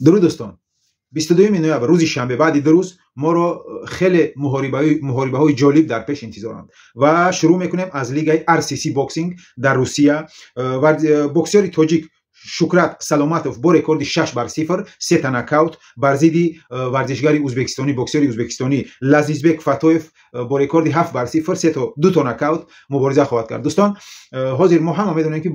Дуруд, дӯстон. 22 ноябр, рӯзи шанбе, баъди 2 рӯз моро хеле муҳорибаҳои ҷолиб дар пеш интизоранд ва шурӯъ мекунем аз лигаи RCC Boxing дар Русия. Боксёри тоҷик Шукрат Саломатов бо рекорди 6 бар 0, сета нокаут, бар зидди варзишгари узбекистонӣ, боксёри узбекистонӣ Лазизбек Фатоев бо рекорди 7 бар 0, сето дуто нокаут мубориза хоҳад кард. Дӯстон, ҳозир мо ҳама медонем, ки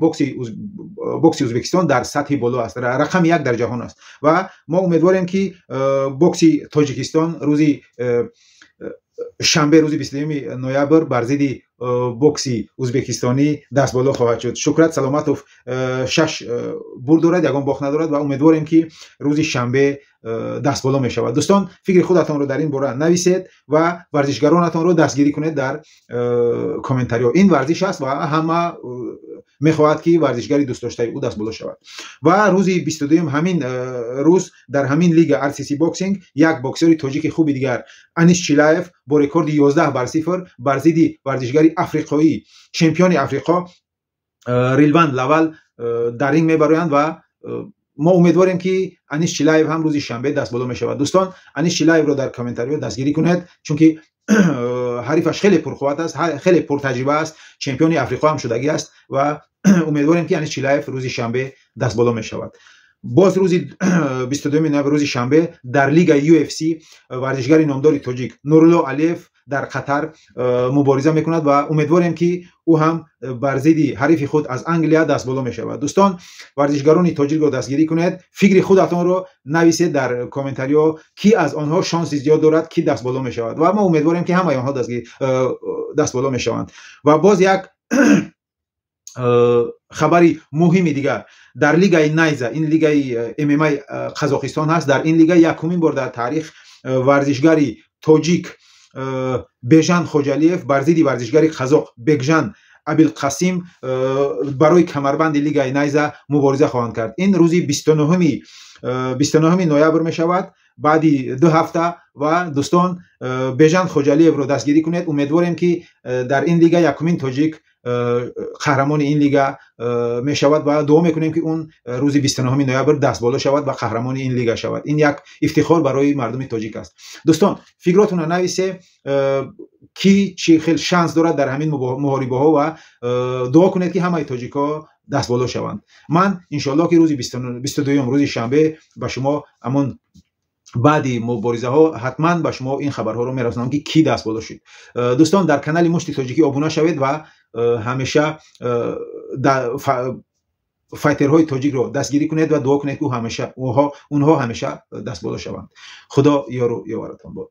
бокси Узбекистон дар сатҳи боло аст, рақами як дар ҷаҳон аст ва мо умедворем, ки бокси Тоҷикистон рӯзи шанбе, рӯзи 22 ноябр, бар зидди бокси узбекистонӣ дастболо хоҳад шуд. Шукрат Саломатов шаш бурд дорад, ягон бохт надорад ва умедворем, ки рӯзи шанбе дастболо мешавад. Дӯстон, фикри худатонро дар ин бора нависед ва варзишгаронатонро дастгирӣ кунед дар комментариҳо. Ин варзиш аст ва ҳама мехоҳад, ки варзишгари дӯстдоштаи ӯ дастболо шавад. Ва рӯзи 22-юм, ҳамин рӯз, дар ҳамин лига RCC Boxing як боксёри тоҷики хуби дигар, Анис Чилаев, бо рекорди 11 бар 0 бар зидди варзишгари африқоӣ, чемпиони Африқо Рилван Лавал дар ринг мебароянд ва мо умедворем, ки Анис Чилаев ҳам рӯзи шанбе дастболо мешавад. Дӯстон, Анис Чилаевро дар комментариҳо дастгирӣ кунед, чунки ҳарифаш хеле пурқувват аст, хеле пуртаҷриба аст, чемпиони Африқо ҳам шудагӣ аст ва умедворем, ки Анис Чилаев рӯзи шанбе дастболо мешавад. Боз рӯзи 22 ноябр, рӯзи шанбе, дар лигаи UFC варзишгари номдори тоҷик Нурулло Алиев дар Қатар мубориза мекунад ва умедворем, ки ӯ ҳам бар зидди ҳарифи худ аз Англия дастболо мешавад. Дӯстон, варзишгарони тоҷикро дастгирӣ кунед, фикри худатонро нависед дар комментариҳо, ки аз онҳо шонси зиёд дорад, ки дастболо мешавад, ва мо умедворем, ки ҳамаи онҳо дастболо мешаванд. Ва боз як хабари муҳими дигар: дар лигаи Найза, ин лигаи ММА Қазоқистон ҳаст, дар ин лига якумин бор дар таърих варзишгари тоҷик Бежан Хоҷалиев бар зидди варзишгари қазоқ Бекжан Абилқасим барои камарбанди лигаи Найза мубориза хоҳанд кард. Ин рӯзи 29 ноябр мешавад, баъди 2 ҳафта. Ва дӯстон, Бежан Хоҷалиевро дастгирӣ кунед. Умедворем, ки дар ин лига якумин тоҷик қаҳрамони ин лига мешавад ва дуо мекунем, ки он рӯзи 29 ноябр дастболо шавад ва қаҳрамони ин лига шавад. Ин як ифтихор барои мардуми тоҷик аст. Дӯстон, фикротонро нависе, ки чӣ хел шанс дорад дар ҳамин муҳорибаҳо, ва дуо кунед, ки ҳамаи тоҷикҳо дастболо шаванд. Ман, иншоалло, ки рӯзи 22-юм, рӯзи шанбе, ба шумо ҳамон баъди муборизаҳо ҳатман ба шумо ин хабарҳоро мерасонам, ки кӣ дастболо шуд. Дӯстон, дар канали Мушти Тоҷикӣ обуна шавед ва ҳамеша файтерҳои тоҷикро дастгирӣ кунед ва дуо кунед, ки онҳо ҳамеша дастболо шаванд. Худо ёру ёваратон бод.